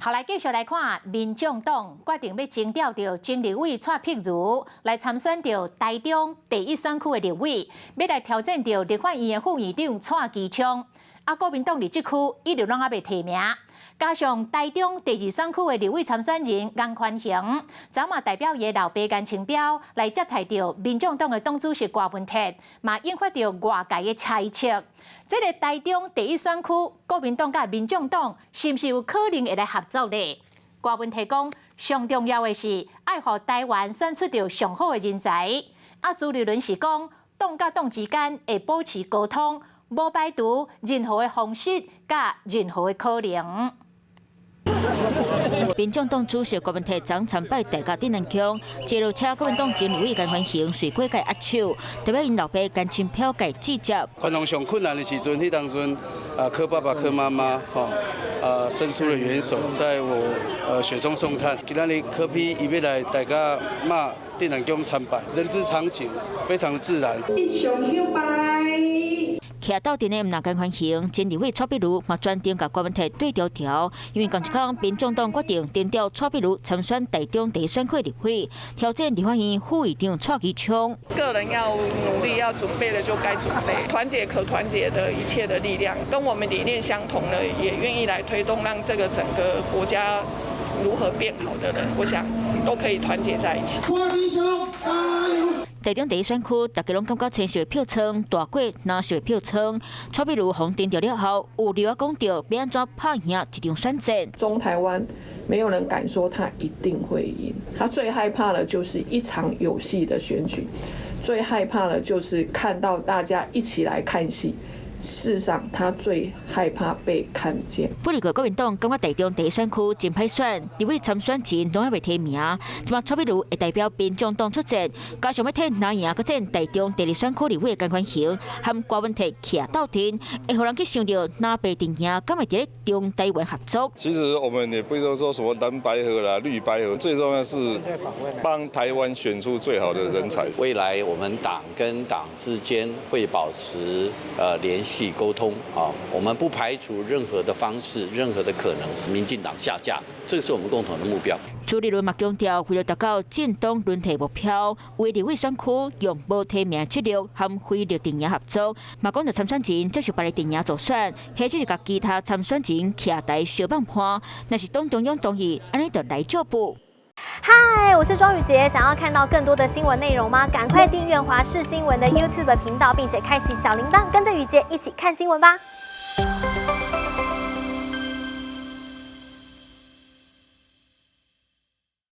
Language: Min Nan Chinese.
好，來繼續來看，民眾黨決定欲徵調著前立委蔡碧如來參選著台中第一選區的立委，欲來挑戰著立法院的副院長蔡其昌。啊，國民黨佇這區一直攏猶未提名，加上台中第二選區的立委參選人顏寬恆，昨嘛代表伊的老爸顏清標來接待著民眾黨的黨主席郭文鐵，嘛引發著外界的猜測。這个台中第一選區，國民黨佮民眾黨是毋是有可能會來合作呢？郭文鐵講，上重要的是愛予台灣選出著上好的人才。啊，朱立倫是講，黨佮黨之間會保持溝通，無排除任何的方式佮任何的可能。民眾黨主席郭文鐵昨參拜大甲鎮瀾宮，坐落車國民黨前立委顏寬恆隨過共伊握手，代表𪜶老爸顏清標共伊致接。寬宏上困難的時陣，彼當陣啊，柯爸爸、柯媽媽，吼，啊，伸出了援手，在我雪中送炭。今仔日柯 P 伊欲來大甲媽鎮瀾宮參拜，人之常情，非常的自然。徛鬥陣的毋但顏寬恆，前立委蔡壁如嘛專程共郭文鐵對調調，因為仝一工民眾黨決定徵調蔡壁如參選台中第一選區立委，挑戰立法院副院長蔡其昌。個人要努力，要準備的就該準備，團結可團結的一切的力量，跟我們理念相同的，也願意來推動，讓這個整個國家如何變好的人，我想都可以團結在一起。台中第一選區，大家攏感覺青色的票倉大過藍色的票倉。蔡壁如予徵調了後，有留講著欲按怎拍贏這場選戰。中台灣沒有人敢說他一定會贏，他最害怕的就是一場有戲的選舉，最害怕的就是看到大家一起來看戲。事實上，他最害怕被看見。不過國民黨感覺台中第一選區真歹選，立委參選人攏猶未提名，這馬蔡壁如會代表民眾黨出戰，加上欲替藍營閣戰台中第二選區立委的顏寬恆和郭文鐵徛鬥陣，會予人去想著藍白陣營敢會佇咧中台灣合作。其實我們也不會說什麼藍白合啦、綠白合，最重要是幫台灣選出最好的人才。未來我們黨跟黨之間會保持聯繫溝通啊，我們不排除任何的方式、任何的可能，民進黨下架，這個是我們共同的目標。朱立倫嘛強調，為了達到政黨輪替目標，為立委選區用無提名策略和非綠陣營合作，嘛講著參選人接受別个陣營助選，或者是共其他參選人徛台相幫盤，若是黨中央同意，按呢就來照步。嗨，我是莊宇傑，想要看到更多的新聞內容嗎？趕快訂閱華視新聞的 YouTube 頻道，並且開啟小鈴鐺，跟着宇傑一起看新聞吧。